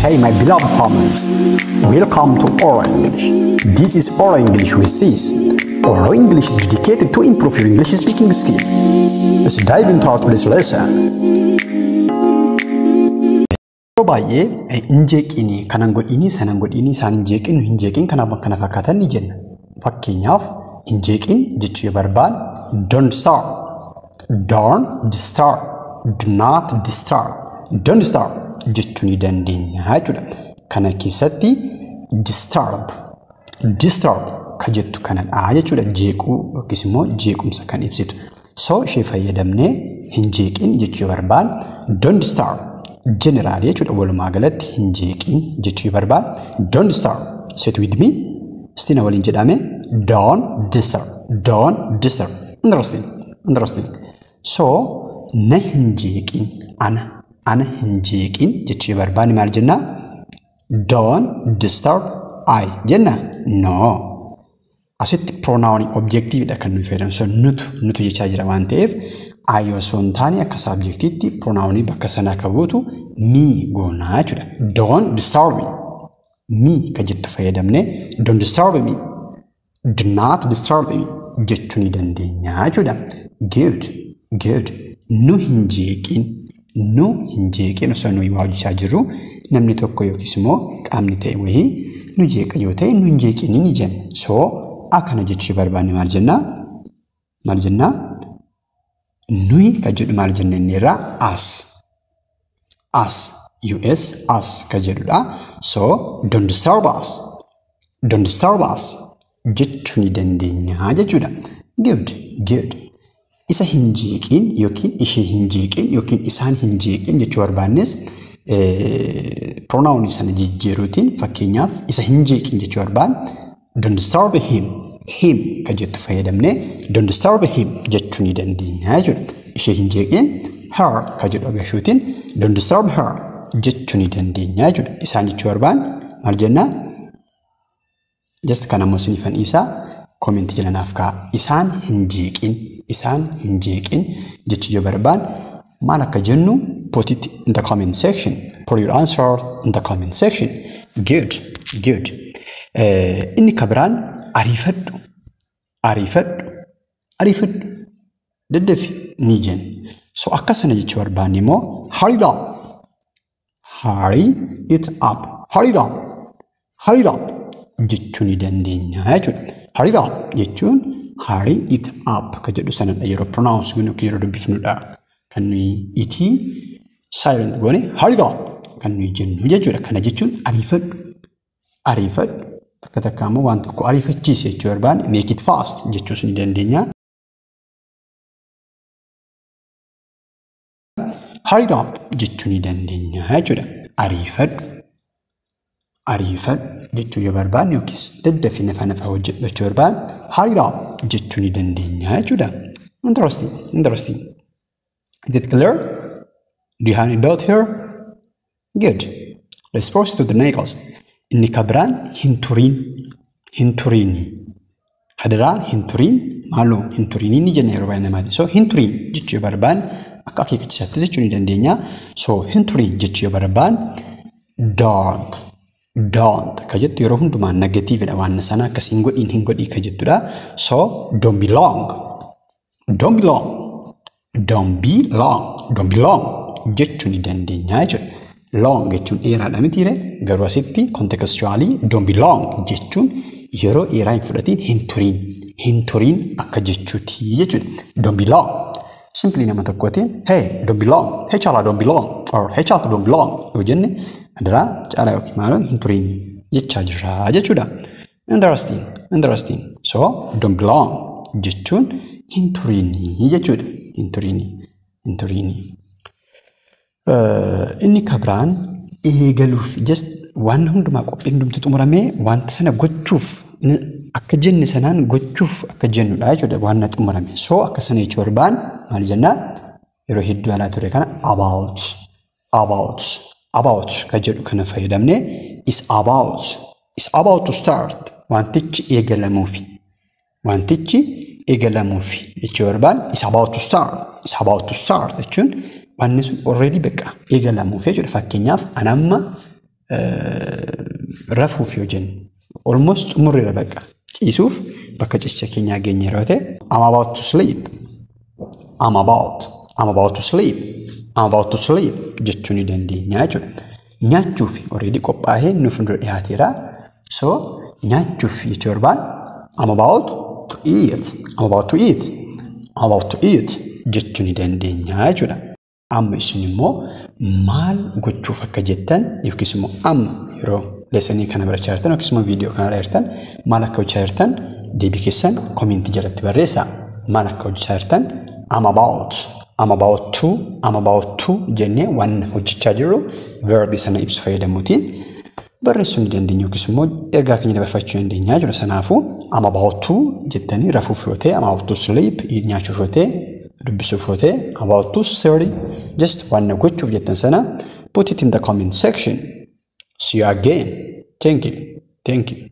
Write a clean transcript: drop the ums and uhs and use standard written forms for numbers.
Hey my beloved families, welcome to Oral English. This is Oral English with Sis. Oral English is dedicated to improve your English speaking skill. Let's dive into our today's lesson. Yeroo baay'ee hin jeeqinii, kanan godhinii, sanan godhinii, isaan hin jeeqin, nu hin jeeqin, kanaaf kana fakkaatan ni jenna. Fakkeenyaaf hin jeeqin jechuu yoo barbaanne don't disturb, don't disturb, do not disturb, don't disturb jechuu ni dandeenya jechuudha. Kana keessatti disturb, disturb ka jettu kanadha jechuudha. Jeequu yookiis immoo jeequmsa kan ibsitu. So ishee fayyadamnee hin jeeqin jechuu yoo barbaanne don't disturb generally jechuudha. Walumaa galatti hin jeeqin jechuu yoo barbaanne don't disturb. Say it with me. Istina waliin jedhame don't disturb, don't disturb. Interesting, interesting. So na hin jeeqin, ana hin jeeqin jechuu yoo barbaanne maal jennaa? Don't disturb I jenna? No. Asitti pronoun objectivedha kan nuyi fayyadamnu. So nutu jechaa jira waan ta'eef I osoo hin taane akka subjectiitti pronoun bakka sanaa kan buutu me goonaa jechuudha. Don't disturb me. Me ka jettu fayyadamne don't disturb me, do not disturb me jechuu ni dandeenya jechuudha. Good, good. Nu hin jeeqin, nu hin jeeqin osoo nuyi waa hojjechaa jirru namni tokko yookiis immoo qaamni ta'e wayii nu jeeqa yoo ta'e nu hin jeeqinii ni jenna. So akkana jechuu barbaanne maal jennaa? Maal jennaa? Nuyi ka jedhu maal jenna inni irraa? Us. Us. US us ka jedhudha. So don't disturb us. Don't disturb us jechuu ni dandeenya jechuudha. Good, good. Isa hin jeeqin yookiin ishee hin jeeqin yookiin isaan hin jeeqin jechuu barbaannes pronoun sana jijjiiruutiin fakkeenyaaf isa hin jeeqin jechuu barbaanne don't disturb him, him ka jettu fayyadamne don't disturb him jechuu ni dandeenya jechuudha. Ishee hin jeeqin her ka jedhu agarsiisuutiin don't disturb her jechuu ni dandeenya jechuudha. Isaan jechuu barbaanne maal jennaa? Just kana immoo isiniifan dhiisaa comment jala naaf kaa'a. Isaan hin jeeqin, isaan hin jeeqin jechuu yoo barbaanne maal akka jennu put it in the comment section. Put your answer in the comment section. Good, good. Inni ka biraan ariifadhu, ariifadhu, ariifadhu, daddafi ni jenna. So akka sana jechuu barbaanne immoo hurry up, hurry it up, hurry up, hurry up jechuu ni dandeenya jechuudha. Hurry up jechuun hurry it up ka jedhu sanadha yeroo pronounce goonu yookiin yeroo dubbifnudha. Kan nuyi itii silent goone hurry up kan nuyi jennu jechuudha. Kana jechuun ariifadhu, ariifadhu. Takka takka immoo waan tokko ariifachiisi jechuu barbaanne make it fast jechuus ni dandeenya. Hurry up jechuu ni dandeenya jechuudha. Ariifadhu, ariifadhu jechuu yoo barbaanne yookiis daddafi nafa nafa hojjedhu jechuu barbaanne hurry up jechuu ni dandeenya jechuudha. Interesting, interesting. Is it clear? Do you have any doubt here? Good. Let's proceed to the next. Inni ka biraan hin turiin, hin turiini. Hadaraa hin turiin, maaloo hin turiinii ni jenna yeroo baay'ee namaati. So hin turiin jechuu yoo barbaanne akka akeekkachiisaatti jechuu ni dandeenya. So hin turiin jechuu yoo barbaanne don't, don't ka jettu yeroo hundumaa negatiividha waan sana akkas hin godhiin hin godhii ka jettudha. So don't be long, don't be long, don't be long, don't be long jechuu ni dandeenya jechuudha. Long jechuun dheeraadha mitiire garuu asitti contextually don't be long jechuun yeroo dheeraa hin fudhatiin hin turiin, hin turiin akka jechuuti jechuudha. Don't be long. Simply nama tokkootiin hey don't be long, hey Caalaa don't be long or hey Caaltu don't be long yoo jenne hadaraa Caalaa yookiin maaloo hin turiin jechaa jirra jechuudha. Interesting, interesting. So don't be long jechuun hin turiinii jechuudha. Hin turiinii, hin turiinii. Inni ka biraan eegaluuf just waan hundumaa qophii hundumti xumuramee wanta sana gochuuf akka jenne sanaan gochuuf akka jennudha jechuudha waan na xumurame. So akka sana jechuu barbaanne maal jennaa? Yeroo hedduu alaa ture kana about, about, about ka jedhu kana fayyadamnee is about, is about to start wantichi eegalamuufi, wantichi eegalamuufi jechuu barbaanne is about to start, is about to start jechuun wanni sun already bakka eegalamuuf jechuudha. Fakkeenyaaf ani amma Rafuuf yoo jennu, almost xumurreera, bakka ciisuuf bakka ciisicha keenyaa geenye yeroo ta'e, I'm about to sleep. I'm about to sleep. I'm about to sleep jechuu ni dandeenya jechuudha. Nyaachuuf already qophaa'ee nu fuuldura dhiyaateera. So nyaachuuf jechuu barbaan, I'm about to eat. I'm about to eat. I'm about to eat jechuu ni dandeenya jechuudha. Amma isin immoo maal gochuuf akka jettan yookiis immoo amma yeroo lessonii kana barachaa jirtan yookiis immoo viidiyoo kana jirtan maal akka hojjechaa jirtan deebii keessan commentii jalatti barreessaa. Maal akka hojjechaa jirtan, I'm about, I'm about to, I'm about to jennee waan hojjechaa jirru verbii sana ibsu fayyadamuutiin barreessuu ni dandeenya yookiis immoo ergaa keenya dabarfachuu dandeenya jechuudha. Sanaafuu I'm about to jettanii rafuuf yoo ta'e, I'm about to sleep, nyaachuuf yoo ta'e, dubbisuuf yoo ta'e, about to study, just waan gochuuf jettan sana put it in the comment section. See you again. Thank you. Thank you.